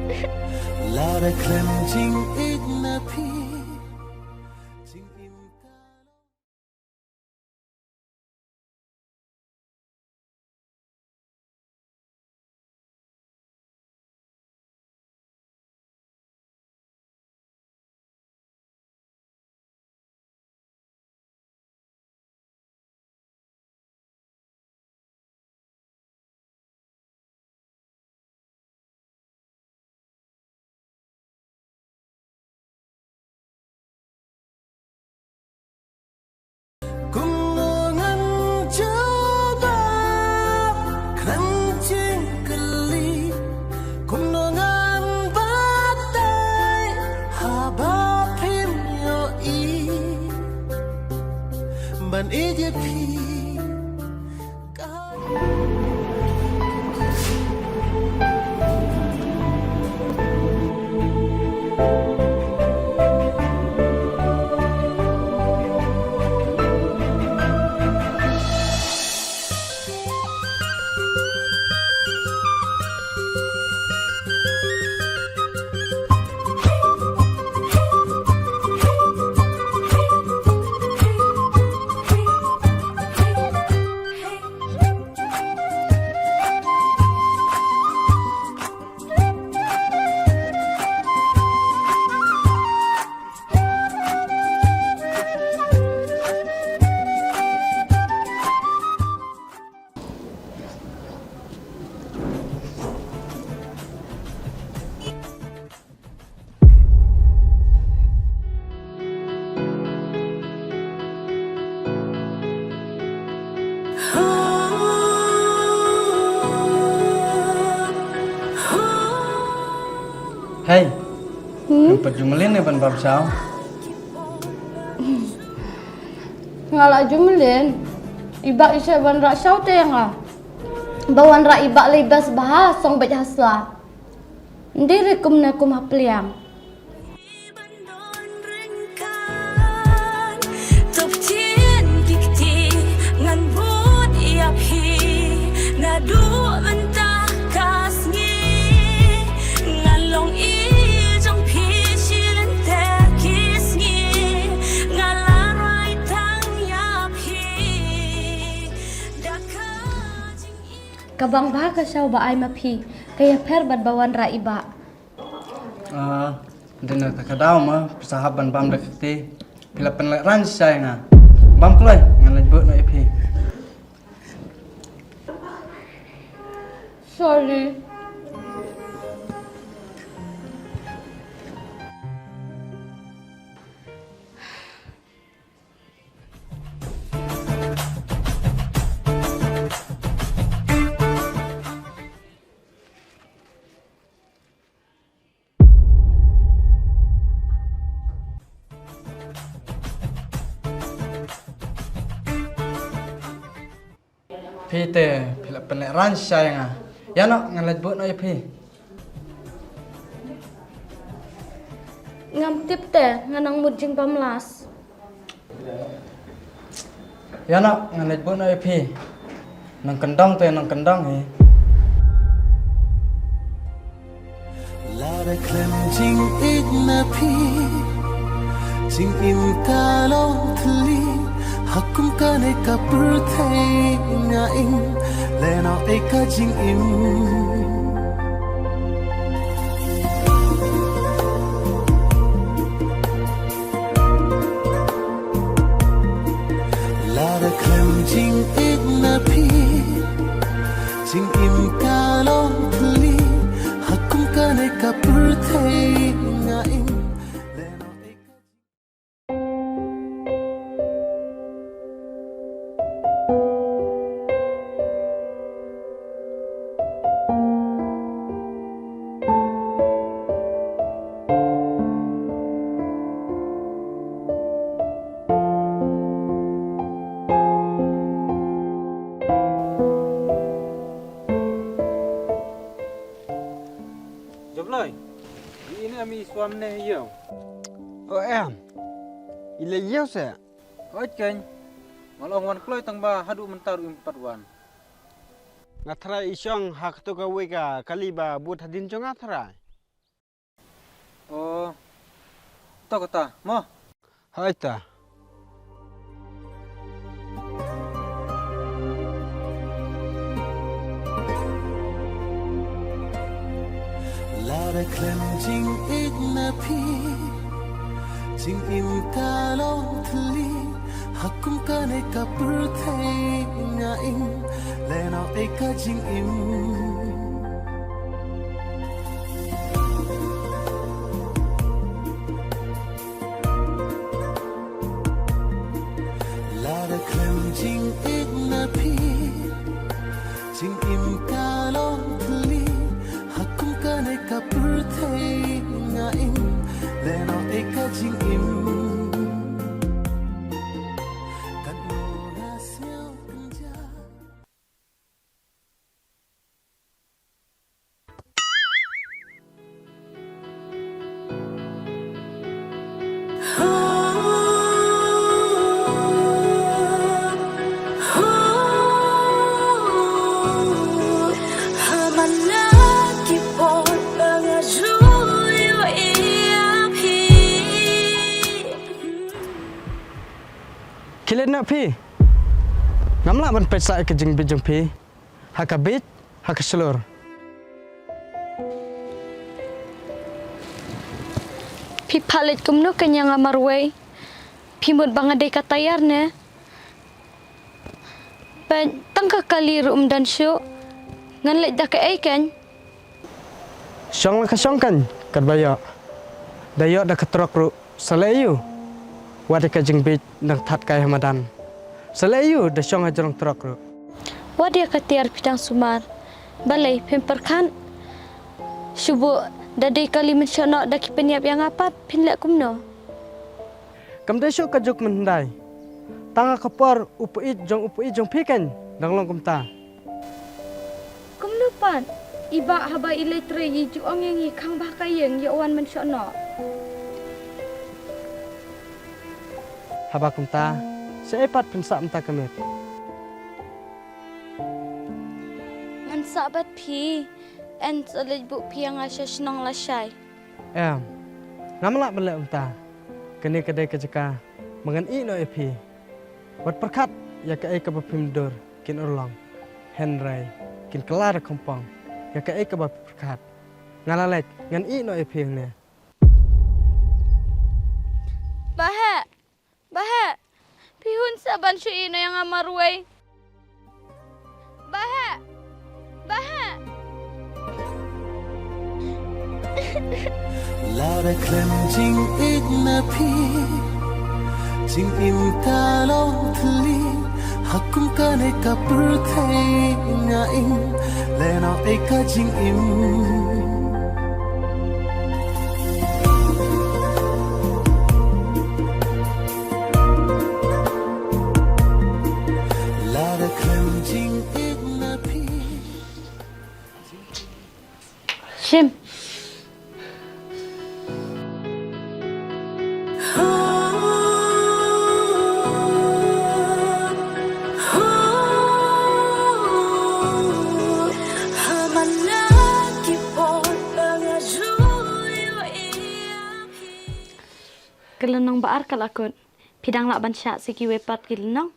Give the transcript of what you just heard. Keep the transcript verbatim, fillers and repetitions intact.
Lada khlem jingïeit na phi, jingim ka long. Kumno ngan jubab kren jingkylli, kumno ngan batai haba phim ïohi ban ïeit ïa phi. Hei, hmm? Ngam pat ju mlien ne ban bam shaw? Nga la ju mlien. I Bah i sa wanrah shaw te ïa nga. Ba wanrah i Bah lei best bha, song beit ha sla. Ym dei re kumne kum ha pliang. Ka bang bha ka shaw ba ai ma phi, ka ïapher bad ba wanrah i Bah. Ah, dei na kata ka daw ma, phi sa hap ban bam da ka kti. Phi la pynlehrain shisha ïa nga. Bam kloi, ngan leit buh noh ïa phi. Sorry. Phi te, phi la pynlehrain shisha ïa nga. Ïa noh, ngan leit buh noh ïa phi. Ngam tip te, nga nang mut jingbam las. Ïa noh, ngan leit buh noh ïa phi. Nang kyndong te, nang kyndong hi. Lada khlem jingïeit na phi, jingim ka long thylli. Ha kum kane ka pyrthei nga im, lehnoh ei ka jingim. Lada khlem jingïeit na phi, jingim ka long thylli. Ha kum kane ka pyrthei nga im. Jobloi, i ne ami swam ne ïew? O em, i la ïew se. Oi keiñ, nga la ong wan kloi tang ba haduh mynta ruh im pat wan. Nga tharai i shong ha kato kawei ka kali ba bud hadien jong nga tharai. To kata, mo. Hai ta. Lada khlem jingïeit na phi, jingim ka long thylli, ha kum kane ka pyrthei nga im, lehnoh ei ka jingim. Lada khlem jingïeit na phi, jingim ka long thylli, ha kum kane ka pyrthei nga im, lehnoh ei ka jingim. Katno nga sngewkynja. Khie leit noh phi. Ngam lah ban peit sah ïa ka jingbieit jong phi. Ha ka bieit, ha ka shlur. Phi phah leit kumno kein ïa nga marwei? Phi mut ba nga dei ka tayar ne? Peit tang ka kali ruh ym don shuh. Ngan leit da kaei kein? Shong la ka shong kein, katba ïoh. Da ïoh da ka trok ruh, sa leh aïu? Wat ïa ka jingbieit dang thad kai ha madan. Sa leh aïu da shong ha jrong trok ruh? Wat ïa ka tiar phi dang sumar. Balei phim pyrkhat? Shu buh da dei kali mynshohnoh da ki pynïap ïa nga pat phin leh kumno? Kam dei shuh ka juk mynhyndai. Tang ha ka por u paieit jong u paieit jong phi kein dang long kumta. Kumno pat, i bah haba i leit trei i ju ong ïa ngi khang ba ha ka ïing ïoh wan mynshohnoh. Haba kumta, shaei pat phin sah mynta ka miet? Ngan sah bad phi, yn sa leit buh phi ïa nga sha shnong lashai. Em, ngam lah ban leh kumta. Kane ka dei ka jaka ba ngan ïeh noh ïa phi. Wat pyrkhat ïa kaei kaba phim dur kin urlong. Hynrei kin kylla da khongpong ïa kaei kaba phi pyrkhat. Nga la leit, ngan ïeh noh ïa phi hangne. Bah heh, bah heh. Phi hun sa ban shu ïeh noh ïa nga marwei. Bah heh, bah heh. Lada khlem jingïeit na phi, jingim ka long thylli, ha kum kane ka pyrthei nga im, lehnoh ei ka jingim. Lada khlem jingïeit na phi. Shim. Ka lynnong ba ar ka la kut. Phi dang lah ban shah sa kiwei pat ki lynnong?